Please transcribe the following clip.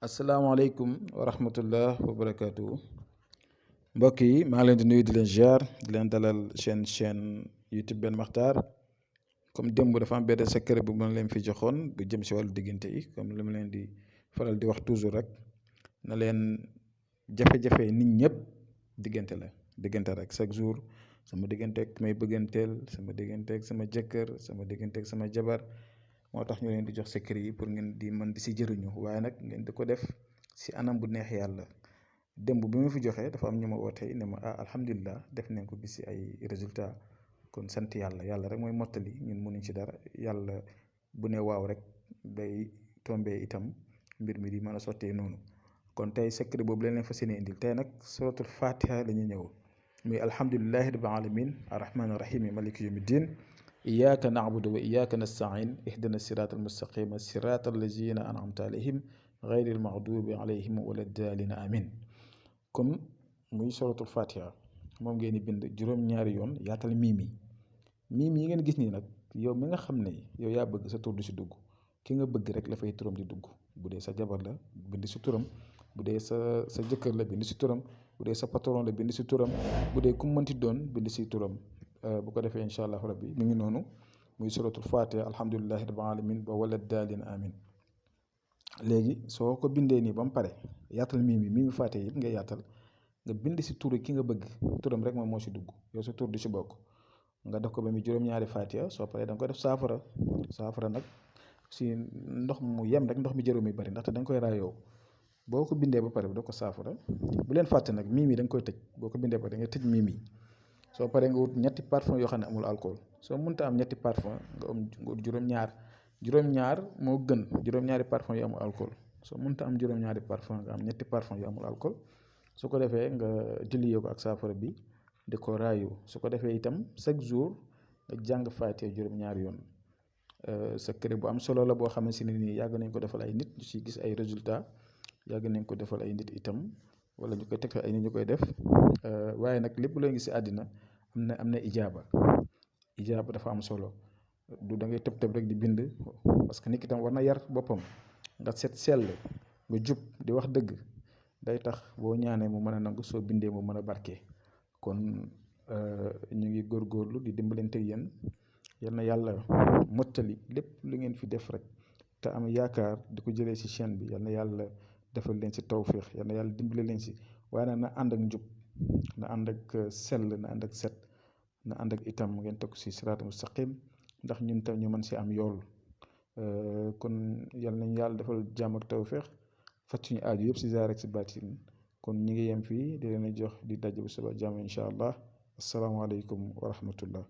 asalaamaaleykum wa rahmatullah wa barakaatu. Mbokk yi maa ngi leen di nuyu di leen ziar di leen dalal chaîne YouTube Ben Makhtar. comme démb dafa am benn secret bu ma leen fi joxoon bu jëm si wàllu diggante yi comme li ma leen di faral di wax toujours rek na leen jafe-jafe nit ñëpp diggante rek chaque jour sama digganteeg may bëgganteel sama digganteeg sama jëkkër sama digganteeg sama jabar. moo tax ñu leen di jox secret yi pour ngeen di mën di si jëriñu waaye nag ngeen di ko def si anam bu neex yàlla. démb bi ma fi joxee dafa am ñu ma woo tey ne ma alhamdulilah def nañ ko gis si ay résultats kon sant yàlla rek mooy mottali ñun mënuñ ci dara yàlla bu ne waaw rek day tombé itam mbir mi di mën a sottee noonu. kon tey secret boobu leen fas yéene indil tey nag suratul fatiha la ñu ñëw muy alhamdulilahi rabbil alamin arrahmani rahim maliki yawmi din iyyaka na'budu wa iyyaka nasta'in ihdina sirata almustaqima sirata allazina an'amta alayhim ghayril maghdubi alayhim wala daalin amin. kon muy suratul fatiha moom ngeen di bind juróom-ñaari yoon yaatal miim yi ngeen gis nii nag yow mi nga xam ne yow yaa bëgg sa tur du si dugg ki nga bëgg rek la fay turam di dugg bu dee sa jabar la bind si turam bu dee sa jëkkër la bind si turam bu dee sa patron la bind si turam bu dee ku mënti doon bind si turam. bu ko defee incha allah rabbi mi ngi noonu muy suratul fatiha alhamdulilahi rabbil alamin ba wala daalin amin. léegi soo ko bindee nii ba mu pare yaatal miimi fatiha yëpp nga yaatal nga bind si turu ki nga bëgg turam rek moom moo si dugg yow sa tur du si bokk nga def ko ba muy juróom-ñaari fatiha soo paree da nga ko def saafara nag si ndox mu yem rek ndox mi jëru muy bari ndaxte da nga koy raayoo boo ko bindee ba pare da ko saafara bu leen fàtte nag miimi da nga koy tëj boo ko bindee ba pare da nga tëj miimi soo paree nga wut ñetti parfum yoo xam ne amul alcool soo mënta am ñetti parfum nga wut juróom-ñaar moo gën juróom-ñaari parfum yu amul alcool soo mënta am juróom-ñaari parfum nga am ñetti parfum yu amul alcool su ko defee nga dilué ko ak saafara bi di ko raayu su ko defee itam chaque jour nga jàng faatee juróom-ñaari yoon. secret bu am solo la boo xamante ne nii yàgg nañ ko defal ay nit ñu ci gis ay résultats yàgg nañ ko defal ay nit itam wala ñu koy teg ay nit ñu koy def waaye nag lépp loo gis si àddina am na ijaaba dafa am solo du da ngay tëb rek di bind parce que nit ki tam war na yar boppam nga set sell nga jub di wax dëgg day tax boo ñaanee mu mën a nangu soo bindee mu mën a barke. kon ñu ngi góorgóorlu di dimbalante yéen yal na yàlla mottali lépp lu ngeen fi def rek te am yaakaar di ko jëlee ci chaîne bi yal na yàlla defal leen ci tawféex yal na yàlla dimbale leen ci waaye nag na ànd ak njub na ànd ak sell na ànd ak set na ànd ak itam ngeen teg ci siraat mustaqim ndax ñun tam ñu mën ci am yool. kon yal nañ yàlla defal jàmm ak tawféex faj suñu aaju yëpp ci zaahir ak ci baatin kon ñi ngi yem fii di leen jox di daje bu suba jàmm incha allah asalaamaaleykum wa rahmatullah.